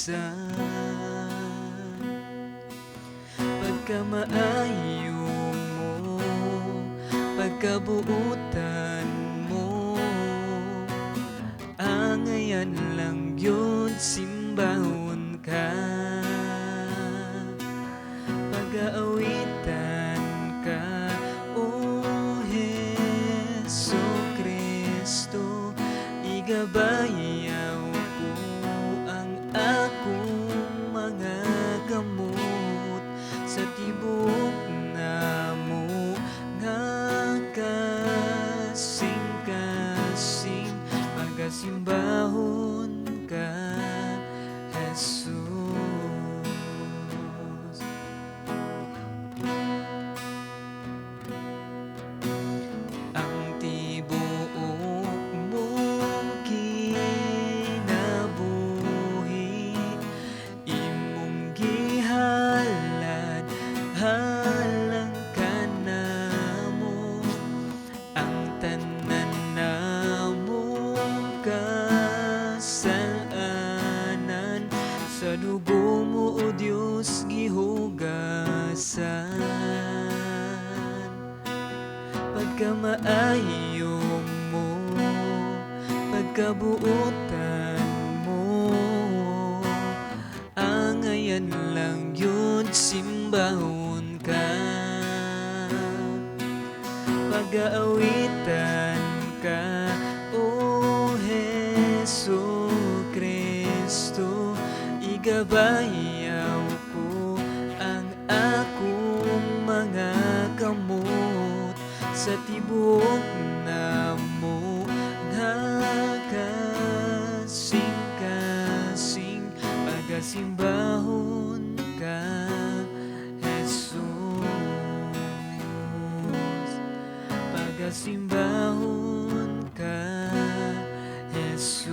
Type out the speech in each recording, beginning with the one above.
Sa pagkamaayo mo, pagkabuutan mo, angayan lang yun simbahon ka, pag-aawitan ka, O Hesu Kristo. Igabayaw ko ang akong mga kamot sa tibok namo nga kasing-kasing, pagasimbahon ka, Jesus. Ang tibuok mong kinabuhi imong gihalad halang kanamo, ang tanan namong kasalanan sa dugo mo, O Dios, gihugasan. Pagkamaayo mo, pagkabuutan mo, angayan lang yun simbahon ka, pag-aawitan ka, O Hesu Kristo. Igabayaw ko ang akong mga kamot sa tibok namo nga kasing-kasing, pagasimbahon ka, Jesus. Pagasimbahon ka, Jesus.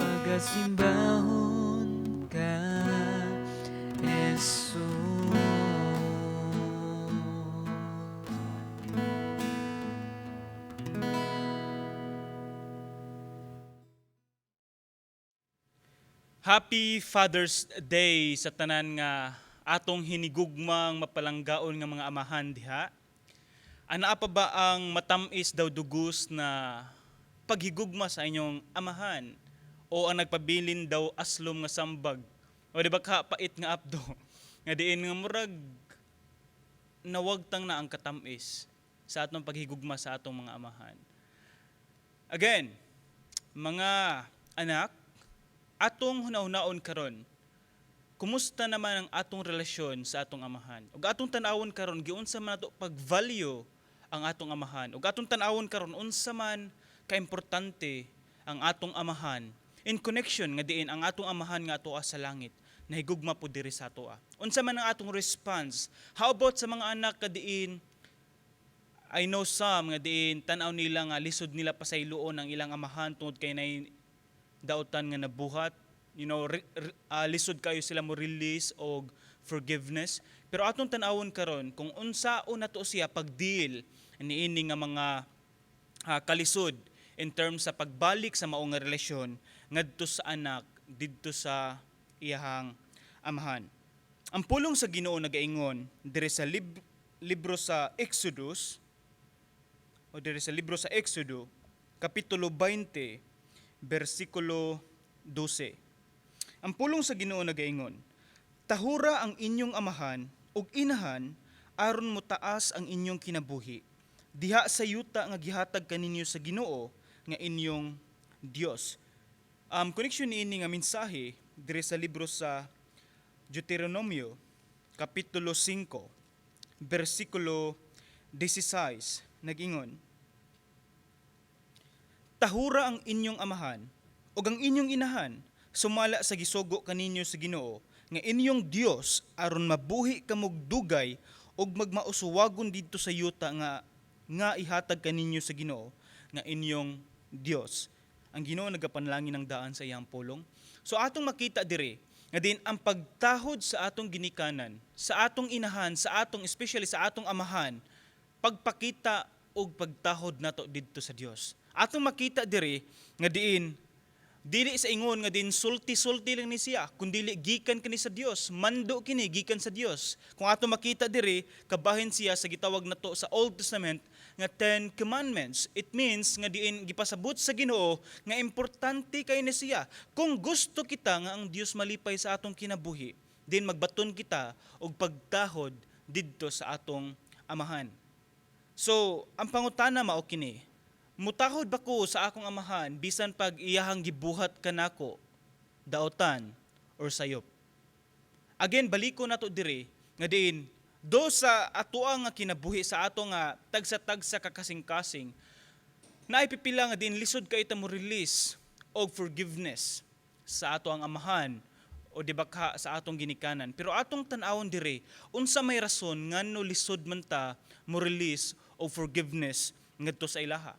Pagasimbahon ka, Jesus. Happy Father's Day sa tanan nga atong hinigugmang mapalanggaon nga mga amahan diha. Anaa pa ba ang matamis daw dugos na paghigugma sa inyong amahan o ang nagpabilin daw aslom nga sambag o di ba ka pait nga apdo nga diin nga murag nawagtang na ang katamis sa atong paghigugma sa atong mga amahan? Again, mga anak, atong hunahunaon karon, kumusta naman ang atong relasyon sa atong amahan? Ug atong tan-awon karon, giunsa man ato pag-value ang atong amahan? Ug atong tan-awon karon, unsa man kaimportante ang atong amahan in connection nga diin ang atong amahan nga atoa sa langit nahigugma po diri sa atoa? Unsa man ang atong response? How about sa mga anak kadiin I know some nga diin tan-aw nila nga lisod nila pasayloon ang ilang amahan tungod kay nay dautan nga nabuhat, lisod kayo sila mo release og forgiveness. Pero atong tan-awon karon kung unsaon nato siya pag-deal niini nga mga kalisod in terms sa pagbalik sa mao nga relasyon ngadto sa anak didto sa iyahang amahan. Ang pulong sa Ginoo nagaingon diri sa libro sa Exodus o diri sa libro sa Exodo kapitulo 20 bersikulo 12. Ang pulong sa Ginoo nagaingon, "Tahura ang inyong amahan ug inahan aron motaas ang inyong kinabuhi diha sa yuta nga gihatag kaninyo sa Ginoo nga inyong Dios." Connection niini nga mensahe diri sa libro sa Deuteronomio kapitulo 5 bersikulo 16 nagingon, "Tahura ang inyong amahan ug ang inyong inahan sumala sa gisugo kaninyo sa Ginoo nga inyong Dios aron mabuhi kamog dugay ug magmausuwagon didto sa yuta nga ihatag kaninyo sa Ginoo nga inyong Dios." Ang Ginoo nagapanalangin ng daan sa iyang pulong. So atong makita diri nga din ang pagtahod sa atong ginikanan, sa atong inahan, sa atong especially sa atong amahan, pagpakita og pagtahod nato didto sa Dios. Atong makita diri nga diin Dili sa ingon nga din sulti-sulti lang ni siya, kundi gikan kini sa Dios, mando kini gikan sa Dios. Kung ato makita diri, kabahin siya sa gitawag nato sa Old Testament nga Ten Commandments. It means nga diin gipasabot sa Ginoo nga importante kay ni siya. Kung gusto kita nga ang Dios malipay sa atong kinabuhi, din magbaton kita og pagtahod didto sa atong amahan. So, ang pangutana mao kini: mutahod ba ko sa akong amahan bisan pag iyahang gibuhat kanako daotan or sayop? Again, baliko nato diri nga diin do sa atoa nga kinabuhi, sa ato nga tagsa-tagsa ka kasing-kasing, naay pipila nga diin lisod kay ta mo release og forgiveness sa ato ang amahan o di ba ka sa atong ginikanan. Pero atong tan-awon diri, unsa may rason ngano lisod man ta mo release og forgiveness ngadto sa ilaha?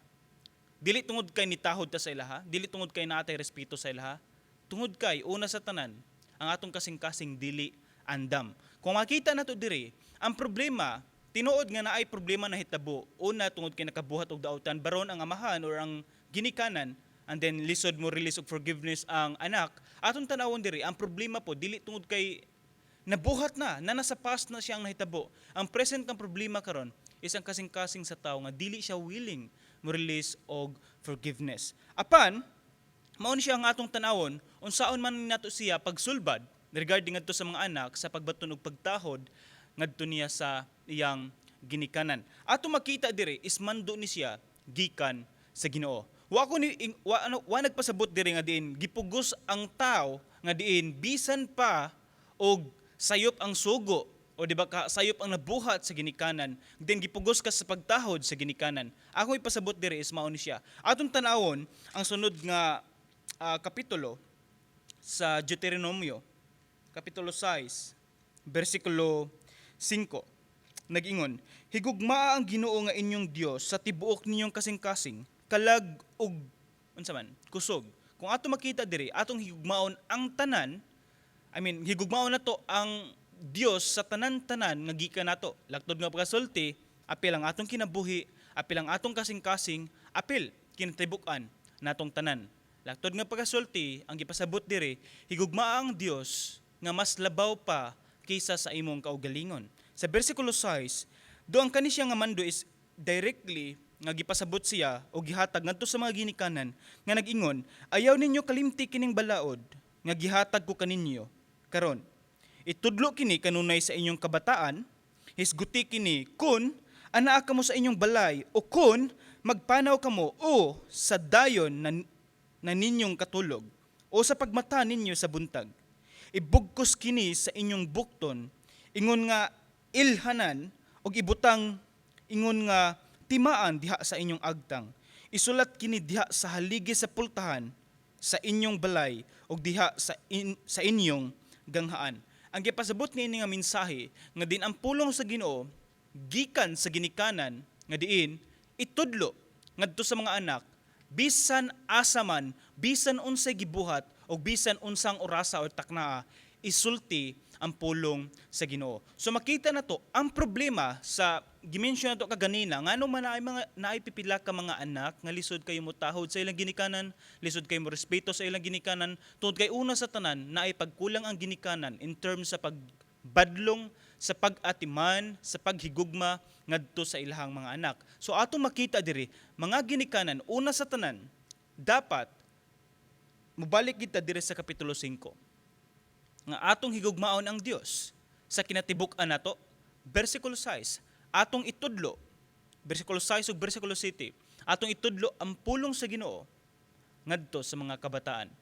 Dili tungod kay nitahod ta sa ilaha, dili tungod kay naatay respeto sa ilaha, tungod kay una sa tanan, ang atong kasing-kasing dili andam. Kung makita nato diri, ang problema, tinuod nga naay problema na hitabo. Una, tungod kay nakabuhat og daotan baron ang amahan or ang ginikanan, and then lisod mo release og forgiveness ang anak. Atong tanawon diri, ang problema po dili tungod kay nabuhat na, na nasa past na siyang nahitabo. Ang present kang problema karon is ang kasing-kasing sa tao nga dili siya willing mo release og forgiveness. Apan, mao ni siya ang atong tanawon, unsaon man nato siya pagsulbad regarding ngadto sa mga anak sa pagbaton og pagtahod ngadto niya sa iyang ginikanan. Ato makita diri is mando ni siya gikan sa Ginoo. Wa ko ni wa, ano, wa nagpasabot diri nga diin gipugos ang tao nga diin bisan pa og sayop ang sugo o di ba ka sayop ang nabuhat sa ginikanan, then gipugos ka sa pagtahod sa ginikanan. Ako ipasabot diri is mao ni siya. Atong tanawon ang sunod nga kapitulo sa Deuteronomio, kapitulo 6, bersikulo 5. Nag-ingon, "Higugmaa ang Ginoo nga inyong Dios sa tibuok ninyong kasing-kasing, kalag ug unsa man, kusog." Kung ato makita diri, atong higugmaon ang tanan, I mean, higugmaon nato ang Dios sa tanan-tanan nga gikan nato. Laktod nga pagkasulti, apil ang atong kinabuhi, apil ang atong kasing-kasing, apil kinatibuk-an natong tanan. Laktod nga pagkasulti, ang gipasabot diri, higugmaa ang Dios nga mas labaw pa kaysa sa imong kaugalingon. Sa bersikulo 6, do ang kani siya nga mando is directly nga gipasabot siya o gihatag ngadto sa mga ginikanan nga nag-ingon, "Ayaw ninyo kalimti kining balaod nga gihatag ko kaninyo karon. Itudlo kini kanunay sa inyong kabataan, hisguti kini kun anaa kamo sa inyong balay o kun magpanaw kamo o sa dayon na ninyong katulog o sa pagmata ninyo sa buntag. Ibugkos kini sa inyong bukton ingon nga ilhanan og ibutang ingon nga timaan diha sa inyong agtang. Isulat kini diha sa haligi sa pultahan sa inyong balay ug diha sa inyong ganghaan." Ang gipasabot niini nga mensahe nga din ang pulong sa Ginoo gikan sa ginikanan nga diin itudlo ngadto sa mga anak bisan asa man, bisan unsay gibuhat o bisan unsang orasa o taknaa, isulti ang pulong sa Ginoo. So makita na to ang problema sa gi-mention nato kaganina, ngano man naay mga naay pipila ka mga anak nga lisod kayo mo tahod sa ilang ginikanan, lisod kayo mo respeto sa ilang ginikanan, tungod kay una sa tanan, naay pagkulang ang ginikanan in terms sa pagbadlong, sa pag-atiman, sa paghigugma ngadto sa ilahang mga anak. So atong makita diri, mga ginikanan, una sa tanan, dapat mobalik kita diri sa kapitulo 5 nga atong higugmaon ang Dios sa kinatibuk-an nato. Bersikulo 6, atong itudlo, bersikulo 6 ug bersikulo 7, atong itudlo ang pulong sa Ginoo ngadto sa mga kabataan.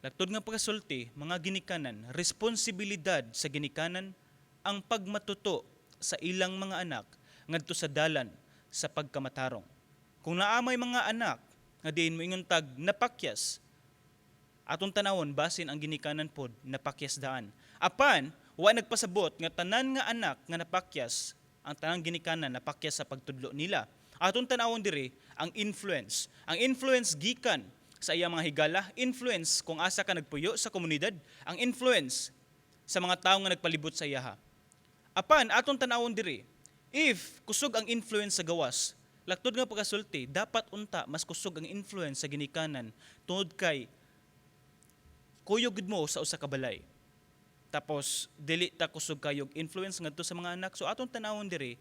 Laktod nga pagkasulti, mga ginikanan, responsibilidad sa ginikanan ang pagmatuto sa ilang mga anak ngadto sa dalan sa pagkamatarong. Kung naa may mga anak nga diin moingon tag napakyas, atong tanawon basin ang ginikanan pod napakyas daan. Apan wa nagpasabot nga tanan nga anak nga napakyas, ang tanang ginikanan napakyas sa pagtudlo nila. Atong tanawon diri ang influence. Ang influence gikan sa iyang mga higala, influence kung asa ka nagpuyo sa komunidad, ang influence sa mga tawo nga nagpalibot sa iyaha. Apan atong tanawon diri, if kusog ang influence sa gawas, Laktod nga pagkasulti, dapat unta mas kusog ang influence sa ginikanan tungod kay kuyog gud mo sa usa ka balay. Tapos dili ta kusog kayog influence ngadto sa mga anak. So atong tanawon diri,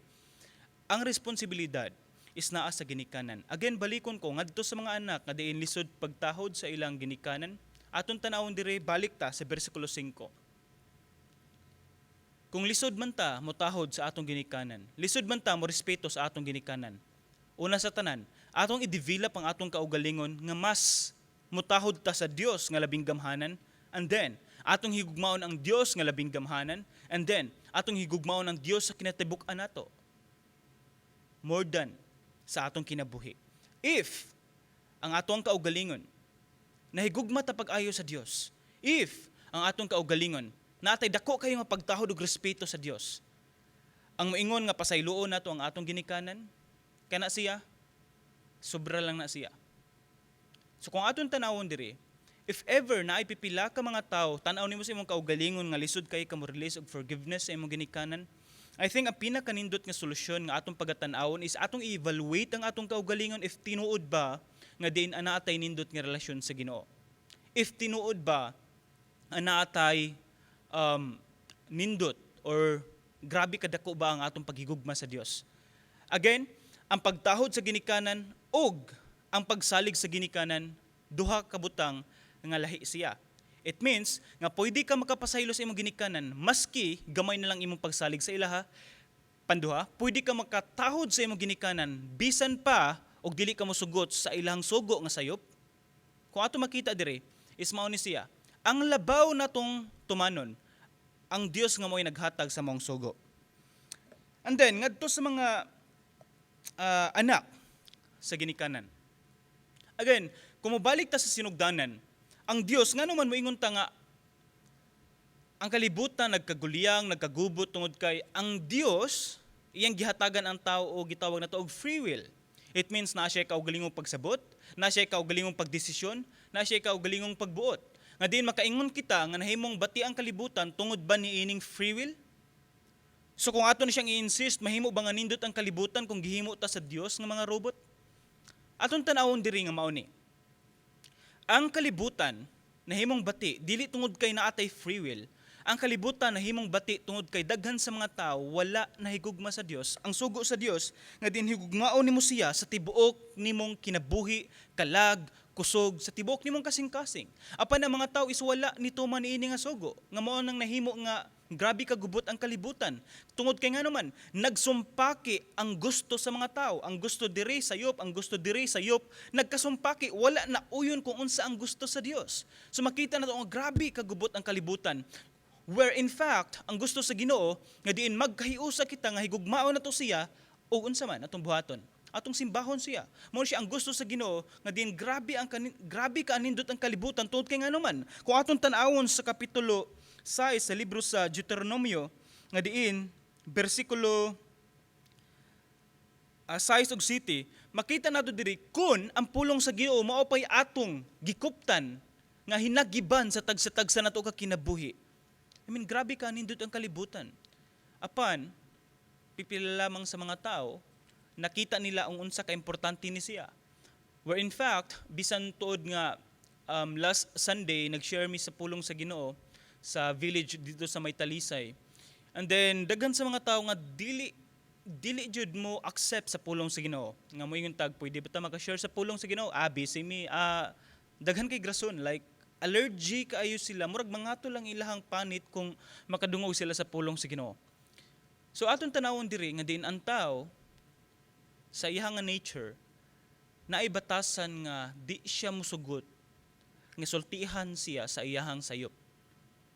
ang responsibilidad is naa sa ginikanan. Again, balikon ko ngadto sa mga anak nga diin lisod pagtahod sa ilang ginikanan. Atong tanawon diri, balik ta sa bersikulo 5. Kung lisod man ta motahod sa atong ginikanan, lisod man ta mo respeto sa atong ginikanan. Una sa tanan, atong i-develop ang atong kaugalingon nga mas motahod ta sa Dios nga labing gamhanan, and then atong higugmaon ang Dios nga labing gamhanan, and then atong higugmaon ang Dios sa kinatibuk-an nato more than sa atong kinabuhi. If ang atong kaugalingon nahigugma ta pag-ayo sa Dios, if ang atong kaugalingon natay dako kayo nga pagtahod ug respeto sa Dios, ang moingon nga pasayloon nato ang atong ginikanan, kana siya, sobra lang na siya. So kung atong tanawon diri, if ever na ay pipila ka mga tao, tan-aw nimo sa imong kaugalingon nga lisod kay ka mo release og forgiveness sa imong ginikanan, I think ang pinakanindot nga solusyon nga atong pagatan-awon is atong i-evaluate ang atong kaugalingon if tinuod ba nga diin ana atay nindot nga relasyon sa Ginoo. If tinuod ba ana atay nindot or grabe kadako ba ang atong paghigugma sa Dios. Again, ang pagtahod sa ginikanan ug ang pagsalig sa ginikanan, duha ka butang nga lahi siya. It means nga pwede ka makapasaylo sa imong ginikanan maski gamay na lang imong pagsalig sa ilaha. Panduha, pwede ka makatahod sa imong ginikanan bisan pa og dili ka mosugot sa ilang sugo nga sayop. Kung ato makita diri is mao ni siya. Ang labaw natong tumanon, ang Dios nga mo'y naghatag sa maong sugo. And then ngadto sa mga anak sa ginikanan. Again, kung mobalik ta sa sinugdanan, ang Dios, ngano man moingon ta nga ang kalibutan nagkaguliyang, nagkagubot tungod kay ang Dios iyang gihatagan ang tao o gitawag nato og free will. It means naa siya kaugalingong pagsabot, naa siya kaugalingong pagdesisyon, naa siya kaugalingong pagbuot. Nga diin makaingon kita nga nahimong bati ang kalibutan tungod ba niining free will? So kung ato na siyang i-insist, mahimo ba nga nindot ang kalibutan kung gihimo ta sa Dios nga mga robot? Atong tan-awon diri nga mao ni. Ang kalibutan nahimong bati dili tungod kay naatay free will. Ang kalibutan nahimong bati tungod kay daghan sa mga tao wala nahigugma sa Dios. Ang sugo sa Dios nga din higugmaon nimo siya sa tibuok nimong kinabuhi, kalag, kusog, sa tibuok nimong kasing-kasing. Apan ang mga tao is wala nituman niini nga sugo. Nga mao nang nahimo nga grabe kagubot ang kalibutan. Tungod kay nga naman, nagsumpaki ang gusto sa mga tao. Ang gusto diri sayop, ang gusto diri sayop, nagkasumpaki, wala na uyon kung unsa ang gusto sa Dios. So makita na to nga grabe kagubot ang kalibutan. Where in fact, ang gusto sa Ginoo nga diin magkahiusa kita nga higugmaon nato siya o unsa man atong buhaton. Atong simbahon siya. Mao siya ang gusto sa Ginoo nga diin grabe ka anindot ang kalibutan tungod kay ngano man. Kung atong tan-awon sa kapitulo 6 sa libro sa Deuteronomio nga diin bersikulo 6 ug 7, makita nato diri kun ang pulong sa Ginoo mao pay atong gikuptan nga hinagiban sa tagsa-tagsa nato ka kinabuhi. I mean, grabe ka nindot ang kalibutan. Apan, pipila lamang sa mga tao, nakita nila ang unsa ka importante ni siya. Where in fact, bisan tuod nga last Sunday, nag-share mi sa pulong sa Ginoo sa village dito sa May Talisay. And then, daghan sa mga tao nga dili dili jud mo accept sa pulong sa Ginoo. Nga moingon tag, "Pwede ba ta maka-share sa pulong sa Ginoo?" "Ah, busy mi." Ah, daghan kay rason, like allergy kaayo sila, murag mangato lang ilahang panit kung makadungog sila sa pulong sa Ginoo. So atong tanawon diri nga diin ang tao sa iyang nga nature naay batasan nga di siya musugot nga sultihan siya sa iyahang sayop.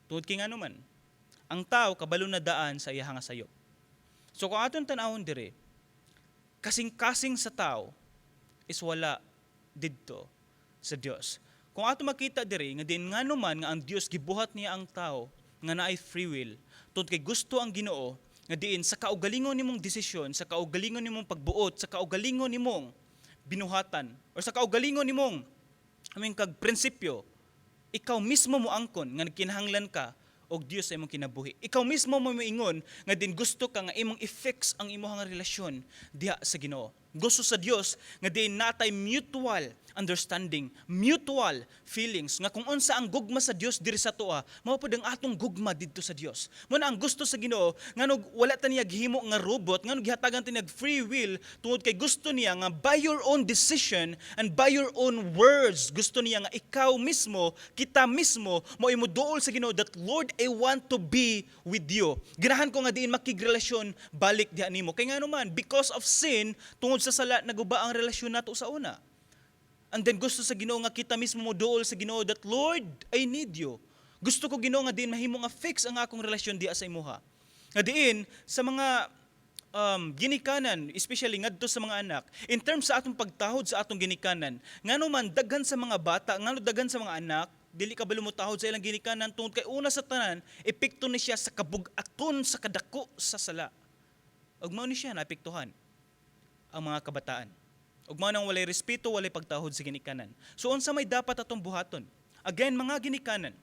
Tungod kay ngano man, ang tao kabalo na daan sa iyahang nga sayop. So kung atong tanawon diri, kasing-kasing sa tao is wala didto sa Dios. Kung ato makita diri nga din ngano man nga ang Dios gibuhat niya ang tao nga naay free will, tungod kay gusto ang Ginoo nga diin sa kaugalingon nimong desisyon, sa kaugalingon nimong pagbuot, sa kaugalingon nimong binuhatan, or sa kaugalingon nimong, I mean, kag prinsipyo, ikaw mismo mo angkon nga nagkinahanglan ka og Dios sa imong kinabuhi. Ikaw mismo mo moingon nga din gusto ka nga imong i-fix ang imong nga relasyon diha sa Ginoo. Gusto sa Dios nga diin natay mutual understanding, mutual feelings nga kung unsa ang gugma sa Dios diri sa atoa, mao pud ang atong gugma didto sa Dios. Mao na ang gusto sa Ginoo, nganong wala ta niya gihimo nga robot, nganong gihatagan ta niya free will, tungod kay gusto niya nga by your own decision and by your own words, gusto niya nga ikaw mismo, kita mismo mo imuduol sa Ginoo that, "Lord, I want to be with you. Ganahan ko nga diin makigrelasyon balik diha nimo." Kay ngano man, because of sin, tungod sa sala, naguba ang relasyon nato sa una. And then gusto sa Ginoo nga kita mismo mo duol sa Ginoo that, "Lord, I need you. Gusto ko, Ginoo, nga diin mahimo nga fix ang akong relasyon diha sa imuha." Nga diin sa mga ginikanan, especially ngadto sa mga anak, in terms sa atong pagtahod sa atong ginikanan, ngano man daghan sa mga bata, ngano daghan sa mga anak, dili kabalo mo tahod sa ilang ginikanan, tungod kay una sa tanan, epekto ni siya sa kabug-aton sa kadako sa sala. Ug mao ni siya naapektuhan ang mga kabataan. Ug mao nang walay respeto, walay pagtahod sa ginikanan. So unsa may dapat atong buhaton? Again, mga ginikanan,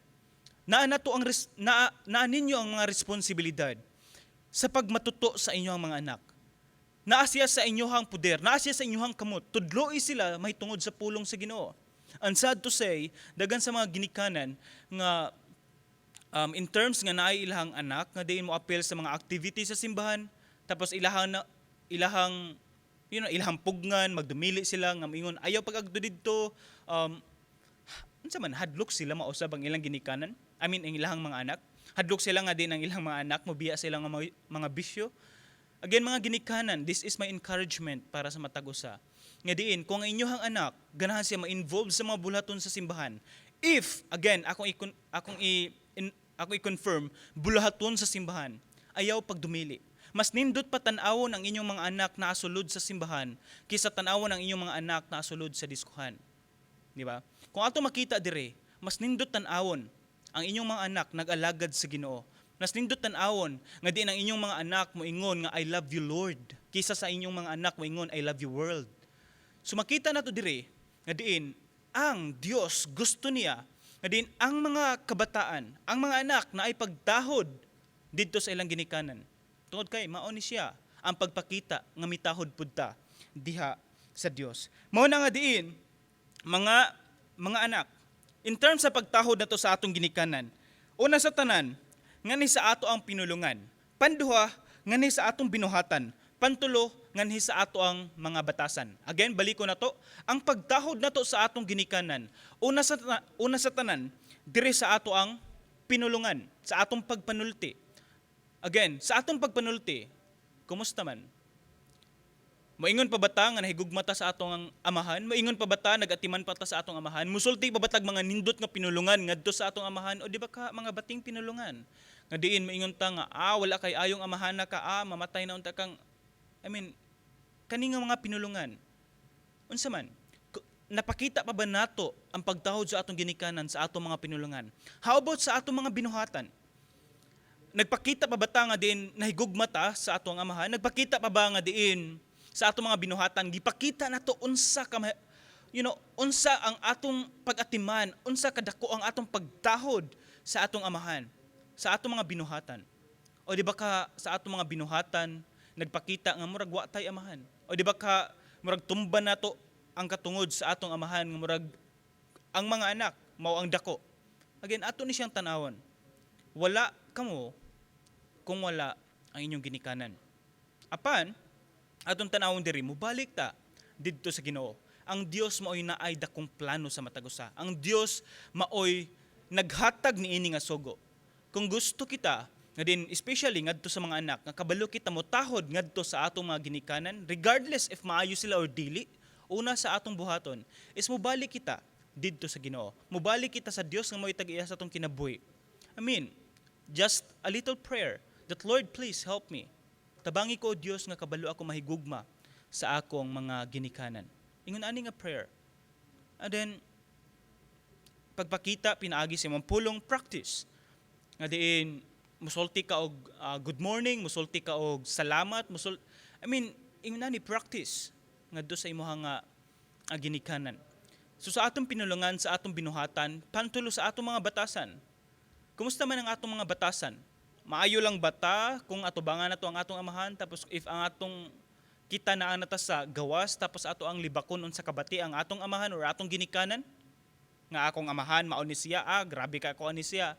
naa nato ang res, naa, naa ninyo ang mga responsibilidad sa pagmatuto sa inyong mga anak. Naa siya sa inyong puder, naa siya sa inyong kamot. Tudloi sila mahitungod sa pulong sa Ginoo. And sad to say, daghan sa mga ginikanan nga in terms nga naay ilahang anak nga diin mo appeal sa mga activity sa simbahan, tapos ilahang na, ilahang ilahang pugnan, magdumili sila nga moingon, "Ayaw pag-agto didto." Unsa man, hadlok sila mausab ang ilang ginikanan, I mean, ang ilahang mga anak. Hadlok sila nga din ang ilang mga anak mobiya sila nga mga bisyo. Again, mga ginikanan, this is my encouragement para sa matag usa nga diin kung ang inyong anak ganahan siya ma-involve sa mga bulaton sa simbahan, if again akong i-confirm, bulahaton sa simbahan, ayaw pagdumili. Mas nindot pa tan-awon ang inyong mga anak na asulod sa simbahan kaysa tan-awon ang inyong mga anak na asulod sa diskuhan. Di ba? Kung ato makita dire, mas nindot tan-awon ang inyong mga anak nag-alagad sa Ginoo. Mas nindot tan-awon nga di ang inyong mga anak moingon nga "I love you, Lord" kaysa sa inyong mga anak moingon "I love you, world." So makita nato dire nga diin ang Dios gusto niya nga diin ang mga kabataan, ang mga anak na ay pagtahod didto sa ilang ginikanan. Tungod kay mao ni siya ang pagpakita nga mitahod pud ta diha sa Dios. Mao na nga diin mga anak, in terms sa pagtahod nato sa atong ginikanan, una sa tanan, nganhi sa ato ang pinulungan. Panduha, nganhi sa atong binuhatan. Pantulo, nganhi sa ato ang mga batasan. Again, baliko nato, ang pagtahod nato sa atong ginikanan, una sa tanan, diri sa ato ang pinulungan, sa atong pagpanulti. Again, sa atong pagpanulti, kumusta man? Moingon pa ba ta nga nahigugma ta sa atong ang amahan? Moingon pa ba ta nagatiman pa ta sa atong amahan? Musulti pa ba tag mga nindot nga pinulungan ngadto sa atong amahan o di ba ka mga bating pinulungan? Nga diin moingon ta nga wala kay ayong amahan na ka, mamatay na unta kang. I mean, kani nga mga pinulungan. Unsa man? Napakita pa ba nato ang pagtahod sa atong ginikanan sa atong mga pinulungan? How about sa atong mga binuhatan? Nagpakita pa ba ta nga diin nahigugma ta sa atong amahan? Nagpakita pa ba nga diin sa atong mga binuhatan gipakita nato unsa ka unsa ang atong pag-atiman, unsa kadako ang atong pagtahod sa atong amahan, sa atong mga binuhatan? O di ba ka sa atong mga binuhatan nagpakita nga murag wa tay amahan? O di ba ka murag tumba nato ang katungod sa atong amahan nga murag ang mga anak mao ang dako? Again, ato ni siyang tanawon. Wala kamo kung wala ang inyong ginikanan. Apan, atong tanawon diri, mubalik ta didto sa Ginoo. Ang Dios maoy naay dakong plano sa matag usa. Ang Dios maoy naghatag niini nga sugo. Kung gusto kita nga din, especially ngadto sa mga anak nga kabalo kita mo tahod ngadto sa atong mga ginikanan, regardless if maayo sila or dili, una sa atong buhaton is mubalik kita didto sa Ginoo. Mubalik kita sa Dios nga mo'y tag-iya sa atong kinabuhi. I mean, just a little prayer that, "Lord, please help me. Tabangi ko, O Dios, nga kabalo ako mahigugma sa akong mga ginikanan." Ingon ani nga prayer. And then pagpakita pinaagi sa imong pulong, practice. Nga diin musulti ka og good morning, musulti ka og salamat, I mean, ingon ani practice ngadto sa imong nga ginikanan. So sa atong pinulungan, sa atong binuhatan, pantulo sa atong mga batasan. Kumusta man ang atong mga batasan? Maayo lang bata kung atubangan nato ang atong amahan, tapos if ang atong Kita naa na ta sa gawas tapos ato ang libakon unsa kabati ang atong amahan or atong ginikanan? Nga akong amahan mao ni siya, ah, grabe ka ako ani siya.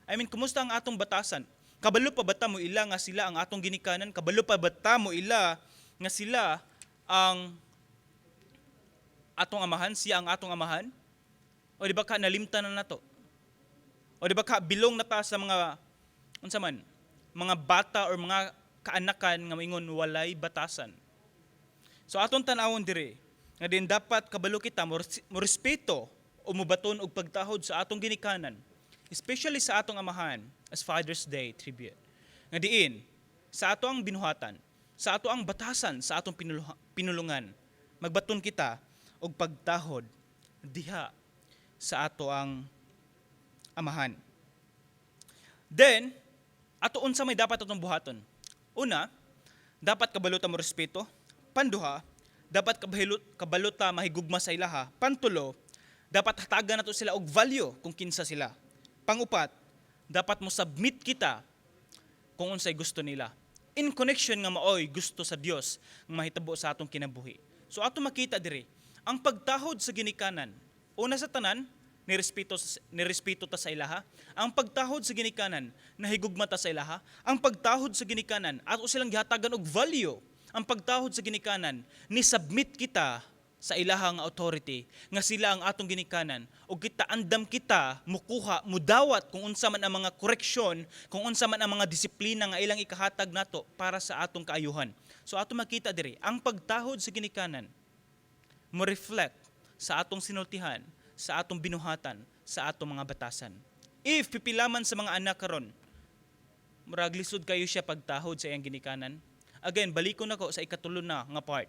I mean, kumusta ang atong batasan? Kabalo pa ba ta mo ila nga sila ang atong ginikanan? Kabalo pa ba ta mo ila nga sila ang atong amahan, siya ang atong amahan? O di ba ka nalimtan na nato? O di ba ka bilong na ta sa mga unsa man, mga bata or mga kaanakan nga maingon walay batasan? So atong tan-awon diri nga din dapat kabalo kita mo respeto o mobaton og pagtahod sa atong ginikanan, especially sa atong amahan as Father's Day tribute. Nga diin sa ato ang binuhatan, sa ato ang batasan, sa atong pinulungan, magbaton kita og pagtahod diha sa ato ang amahan. Then, ato unsa may dapat atong buhaton? Una, dapat kabalo ta mo respeto. Panduha, dapat kabalo ta mahigugma sa ilaha. Pantulo, dapat hatagan nato sila og value kung kinsa sila. Pangupat, dapat mo submit kita kung unsay gusto nila. In connection nga maoy gusto sa Dios nga mahitabo sa atong kinabuhi. So ato makita diri, ang pagtahod sa ginikanan, una sa tanan, nirespeto ta sa ilaha. Ang pagtahod sa ginikanan, nahigugma ta sa ilaha. Ang pagtahod sa ginikanan, ato silang gihatagan og value. Ang pagtahod sa ginikanan, ni submit kita sa ilahang authority nga sila ang atong ginikanan ug kita andam kita mukuha, mudawat kung unsa man ang mga koreksyon, kung unsa man ang mga disiplina nga ilang ikahatag nato para sa atong kaayuhan. So ato makita diri ang pagtahod sa ginikanan mo reflect sa atong sinultihan, sa atong binuhatan, sa atong mga batasan. If pipilaman sa mga anak karon, murag lisod kayo siya pagtahod sa iyang ginikanan. Again, balikon nako sa ikatulo na nga part.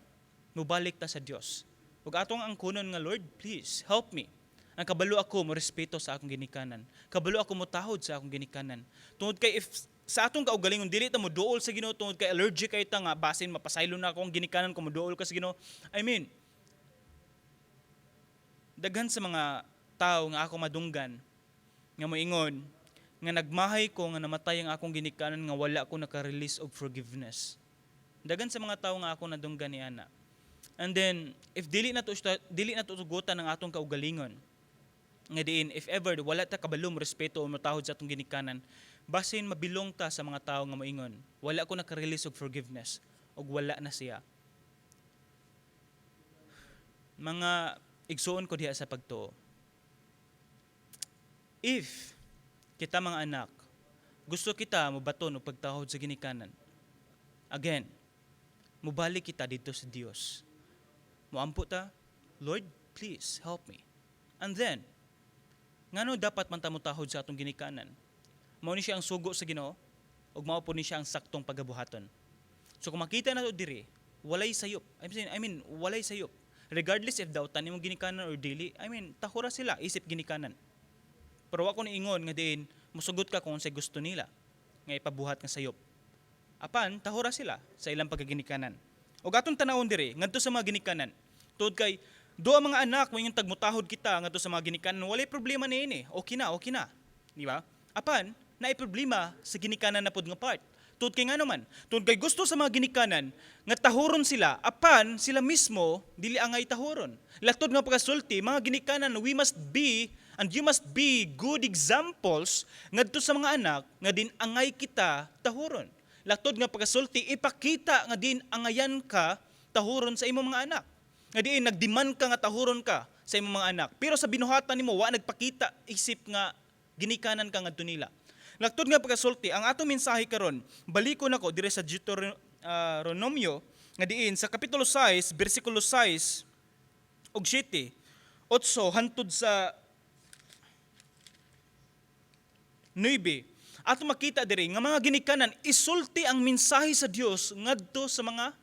Mubalik ta sa Dios. Ug atong angkunon nga, "Lord, please help me. Ang kabalo ako mo respeto sa akong ginikanan. Kabalo ako mo tahod sa akong ginikanan." Tungod kay if sa atong kaugalingon dili ta mo duol sa Ginoo tungod kay allergic kay ta nga basin mapasaylo na akong ginikanan kung moduol ka sa Ginoo. I mean, daghan sa mga tao nga ako madunggan nga moingon nga nagmahay ko nga namatay ang akong ginikanan nga wala ko naka-release og forgiveness. Daghan sa mga tao nga ako nadunggan ni ana. And then if dili na to tugutan ang atong kaugalingon nga diin if ever wala ta kabalo mo respeto o motahod sa atong ginikanan, basin mabilong ta sa mga tao nga moingon wala ko naka-release og forgiveness ug wala na siya. Mga igsuon ko diha sa pagtuo, if kita mga anak gusto kita mobaton og pagtahod sa ginikanan, again, mubalik kita dito sa Dios, moampo ta, "Lord, please help me." And then ngano dapat man ta motahod sa atong ginikanan? Mao ni siya ang sugo sa Ginoo ug mao po ni siya ang saktong pagabuhaton. So kung makita nato diri, walay sayop. I mean, walay sayop. Regardless if dautan nimong ginikanan or dili, I mean, tahura sila isip ginikanan. Pero wa ko niingon nga diin musugot ka kung unsay gusto nila nga ipabuhat nga sayop. Apan tahura sila sa ilang pagkaginikanan. Ug atong tanawon diri ngadto sa mga ginikanan. Tungod kay do ang mga anak mo yung tagmutahod kita ngadto sa mga ginikanan, walay problema niini. Okay na, okay na. Di ba? Apan naay problema sa ginikanan na pod nga part. Tungod kay ngano man? Tungod kay gusto sa mga ginikanan nga tahuron sila, apan sila mismo dili angay tahuron. Latod nga pagkasulti, mga ginikanan, we must be and you must be good examples ngadto sa mga anak nga din angay kita tahuron. Latod nga pagkasulti, ipakita nga din angayan ka tahuron sa imong mga anak. Nga diin nagdemand ka nga tahuron ka sa imong mga anak. Pero sa binuhatan nimo wa nagpakita isip nga ginikanan ka ngadto nila. Laktod nga pagkasulti, ang atong mensahe karon, baliko nako dire sa Deuteronomio nga diin sa kapitulo 6, bersikulo 6 ug 7, 8 hantod sa 9. Ato makita diri nga mga ginikanan, isulti ang mensahe sa Dios ngadto sa mga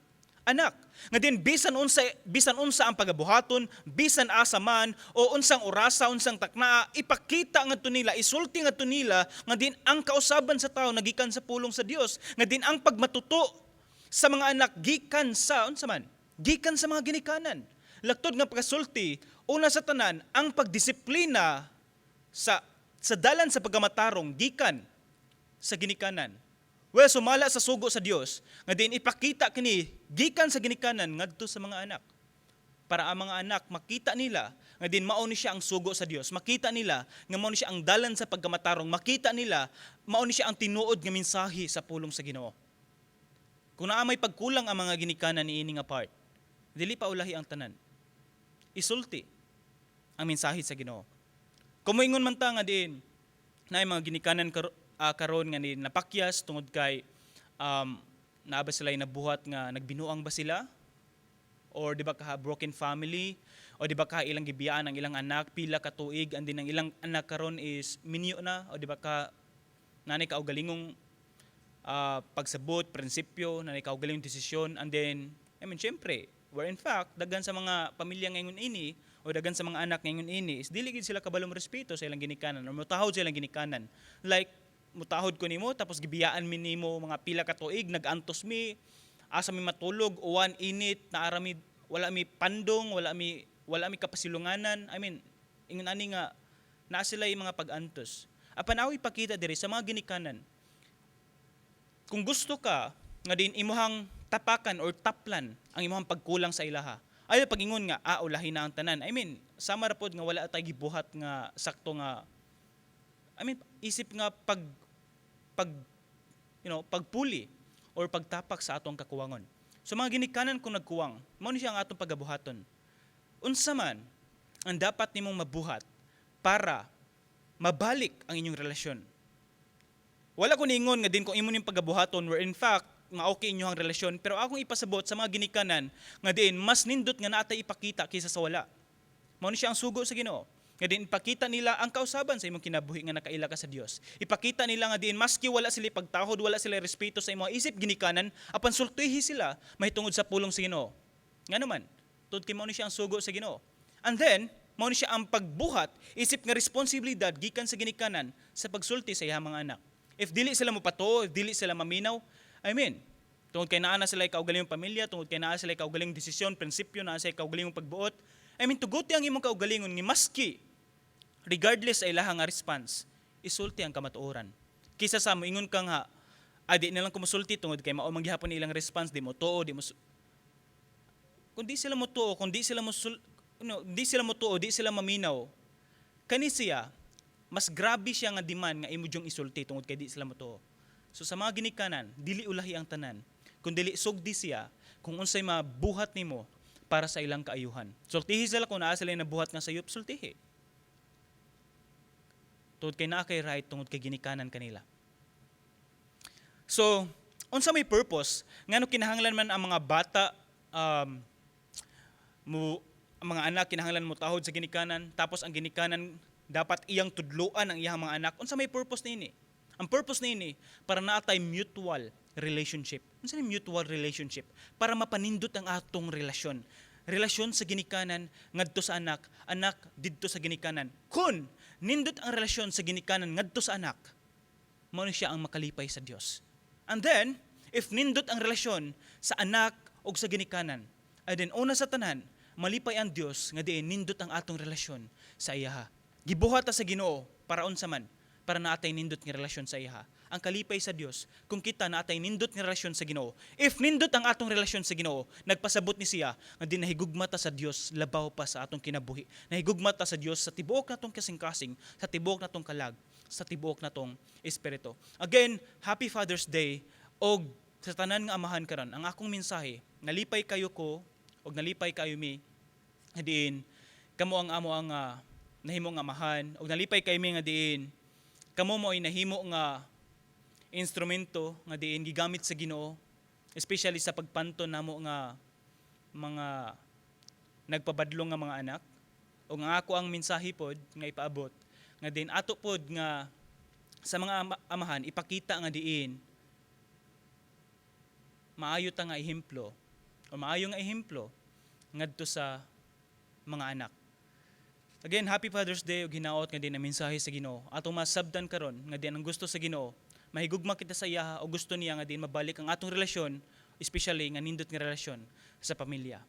anak. Nga din bisan unsa ang pagabuhaton, bisan asa man o unsang orasa, unsang taknaa, ipakita ngadto nila, isulti ngadto nila nga din ang kausaban sa tao nagikan sa pulong sa Dios, nga din ang pagmatuto sa mga anak gikan sa unsa man, gikan sa mga ginikanan. Laktod nga pagkasulti, una sa tanan ang pagdisiplina sa dalan sa pagkamatarong gikan sa ginikanan. Well, sumala sa sugo sa Dios nga din ipakita kini Gikan sa ginikanan ngadto sa mga anak. Para ang mga anak makita nila nga din mao ni siya ang sugo sa Dios. Makita nila nga mao ni siya ang dalan sa pagkamatarong. Makita nila mao ni siya ang tinuod nga mensahe sa pulong sa Ginoo. Kung naa may pagkulang ang mga ginikanan niini nga part, dili pa ulahi ang tanan. Isulti ang mensahe sa Ginoo. Kung moingon man ta nga diin naay mga ginikanan karon nga ni napakyas tungod kay naa ba sila nabuhat nga nagbinuang ba sila, or di ba ka broken family, o di ba ka ilang gibiyaan ang ilang anak pila ka tuig and din ang ilang anak karon is minyo na, o di ba ka nanay kaugalingong pagsabot, prinsipyo, nanay kaugalingong desisyon. And then, I mean, syempre, where in fact daghan sa mga pamilya ngayon ini o daghan sa mga anak ngayon ini is dili gid sila kabalo respeto sa ilang ginikanan or mutahod sa ilang ginikanan. Like, mutahod ko nimo tapos gibiyaan mi nimo mga pila ka tuig, nagantos mi, asa mi matulog, uwan, init, naara mi, wala mi pandong, wala mi kapasilunganan. I mean, ingon ani nga naa sila yung mga pag-antos. Apan aw ipakita diri sa mga ginikanan, kung gusto ka nga din imuhang tapakan or taplan ang imuhang pagkulang sa ilaha, ayaw pagingon nga, "Ah, ulahi na ang tanan." I mean, sama ra pod nga wala tay gibuhat nga sakto nga, I mean, isip nga pag pag you know pagpuli or pagtapak sa atong kakuwangon. So mga ginikanan, kung nagkuwang, mao ni siya ang atong pagabuhaton. Unsa man ang dapat nimong mabuhat para mabalik ang inyong relasyon? Wala ko niingon nga din kung imo ning pagabuhaton where in fact ma-okay inyong relasyon, pero akong ipasabot sa mga ginikanan nga diin mas nindot nga natay ipakita kaysa sa wala. Mao ni siya ang sugo sa Ginoo. Nga diin ipakita nila ang kausaban sa imong kinabuhi nga nakaila ka sa Dios. Ipakita nila nga diin maski wala sila pagtahod, wala sila respeto sa imong isip ginikanan, apan sultihi sila mahitungod sa pulong sa Ginoo. Nga naman, tungod kay mao ni siya ang sugo sa Ginoo. And then, mao ni siya ang pagbuhat isip nga responsibilidad gikan sa ginikanan sa pagsulti sa iyang mga anak. If dili sila mopatuo, if dili sila maminaw, I mean, tungod kay naa na sila kaugalingong pamilya, tungod kay naa sila kaugalingong desisyon, prinsipyo, naa sila kaugalingong pagbuot. I mean, tuguti ang imong kaugalingon nga maski regardless sa ilaha nga response, isulti ang kamatuoran. Kisa sa moingon ka nga, "Ah, di na lang ko mosulti tungod kay mao man gihapon ilang response, di mo tuo, di mo Kung di sila mo tuo, kung di sila mo no, di sila mo tuo, di sila maminaw, kani siya, mas grabe siya nga demand nga imo jung isulti tungod kay di sila mo tuo. So sa mga ginikanan, dili ulahi ang tanan. Kung dili sugdi siya, kung unsay mabuhat nimo para sa ilang kaayuhan. Sultihi sila kung naa sila nabuhat nga sayop, sultihi. Tungod kay naa kay right, tungod kay ginikanan kanila. So, unsa may purpose ngano kinahanglan man ang mga bata mo ang mga anak kinahanglan mo tahod sa ginikanan, tapos ang ginikanan dapat iyang tudloan ang iyang mga anak? Unsa may purpose niini? Ang purpose niini para naa tay mutual relationship. Unsa ni mutual relationship? Para mapanindot ang atong relasyon, relasyon sa ginikanan ngadto sa anak, anak didto sa ginikanan. Kun nindot ang relasyon sa ginikanan ngadto sa anak, mao ni siya ang makalipay sa Dios. And then, if nindot ang relasyon sa anak ug sa ginikanan, and then una sa tanan, malipay ang Dios nga diin nindot ang atong relasyon sa iyaha. Gibuhat ta sa Ginoo para unsa man? Para naatay nindot nga relasyon sa iyaha. Ang kalipay sa Dios kung kita naatay nindot nga relasyon sa Ginoo. If nindot ang atong relasyon sa Ginoo, nagpasabot ni siya nga di nahigugma ta sa Dios labaw pa sa atong kinabuhi. Nahigugma ta sa Dios sa tibuok natong kasing-kasing, sa tibuok natong kalag, sa tibuok natong espiritu. Again, Happy Father's Day og sa tanan nga amahan karon. Ang akong mensahe, nalipay kayo ko og nalipay kayo mi nga diin kamo ang amo ang nahimo nga amahan, og nalipay kay mi nga diin kamo mo ay nahimo nga instrumento nga diin gigamit sa Ginoo, especially sa pagpanton namo nga mga nagpabadlong nga mga anak. O nga ako ang mensahe pod nga ipaabot nga diin ato pod nga sa mga amahan ipakita nga diin maayo ta nga ehemplo o maayo nga ehemplo ngadto sa mga anak. Again, Happy Father's Day ug hinaot nga din ang mensahe sa Ginoo atong masabtan karon nga din ang gusto sa Ginoo, mahigugma kita sa iyaha o gusto niya nga din mabalik ang atong relasyon, especially nga nindot nga relasyon sa pamilya.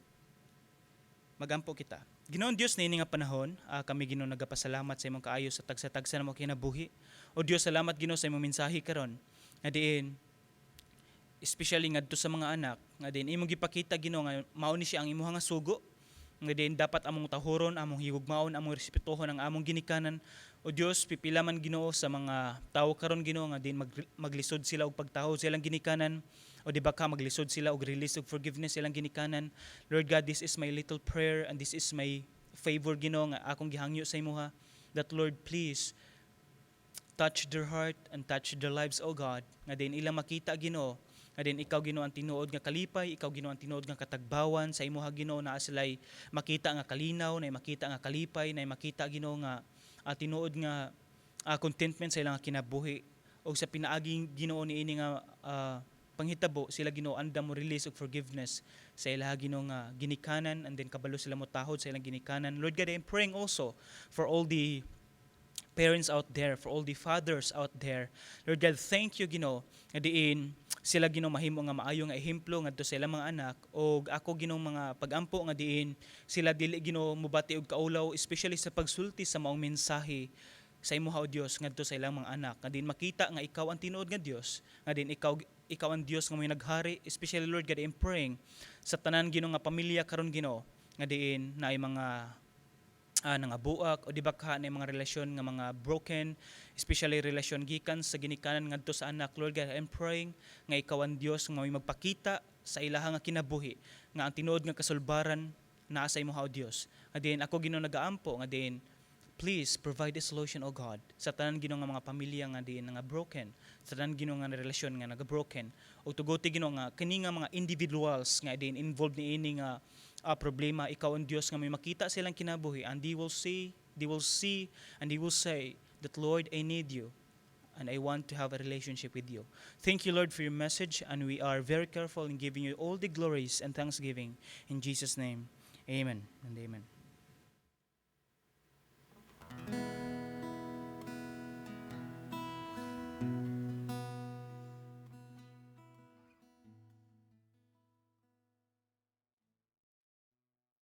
Magampo kita. Ginoong Dios, niini nga panahon, kami, Ginoo, nagapasalamat sa imong kaayo sa tagsa-tagsa namo kinabuhi. O Dios, salamat, Ginoo, sa imong mensahe karon nga diin Especially ngadto sa mga anak nga din imong gipakita, Ginoo, nga mao ni siya ang imuha nga sugo nga din dapat among tahuron, among higugmaon, among respetuhon ang among ginikanan. O Dios, pipila man, Ginoo, sa mga tawo karon, Ginoo, nga din maglisod sila og pagtahod sa ilang ginikanan o di ba ka maglisod sila og release og forgiveness sa ilang ginikanan. Lord God, this is my little prayer and this is my favor, Ginoo, nga akong gihangyo sa imuha that, Lord, please touch their heart and touch their lives, O God, nga din ilang makita, Ginoo, nga din ikaw, Ginoo, ang tinuod nga kalipay, ikaw, Ginoo, ang tinuod nga katagbawan sa imuha, Ginoo, naa sila'y makita nga kalinaw, na makita nga kalipay, na makita, Ginoo, nga tinuod nga contentment sa ilang kinabuhi. Og sa pinaaging, Ginoo, niini nga panghitabo sila, Ginoo, andam mo release og forgiveness sa ilaha, Ginoo, nga ginikanan, and then kabalo sila mo tahod sa ilang ginikanan. Lord God, I am praying also for all the parents out there, for all the fathers out there. Lord God, thank you, Ginoo, nga diin sila, Ginoo, mahimo nga maayo nga ehemplo ngadto sa ilang mga anak. Og ako, Ginoo, mga pagampo nga diin sila dili, Ginoo, mobati og kaulaw, especially sa pagsulti sa maong mensahe sa imuha, o Dios, ngadto sa ilang mga anak, nga din makita nga ikaw ang tinuod nga Dios, nga din ikaw ang Dios nga may naghari. Especially, Lord God, I'm praying sa tanan, Ginoo, nga pamilya karon, Ginoo, nga diin naay mga nangabuak o di ba ka na mga relasyon nga mga broken, especially relasyon gikan sa ginikanan ngadto sa anak. Lord God, I'm praying nga ikaw ang Dios nga may magpakita sa ilaha nga kinabuhi nga ang tinuod nga kasulbaran naa sa imuha, o Dios. Nga diin ako, Ginoo, nagaampo nga diin please provide a solution, O God, sa tanan, Ginoo, nga mga pamilya nga diin nga broken, sa tanan, Ginoo, nga relasyon nga naga-broken. Ug tuguti, Ginoo, nga kini nga mga individuals nga diin involved niini nga problema, ikaw ang Dios nga may makita silang kinabuhi and they will see and they will say that, "Lord, I need you and I want to have a relationship with you." Thank you, Lord, for your message, and we are very careful in giving you all the glories and thanksgiving. In Jesus' name, amen and amen.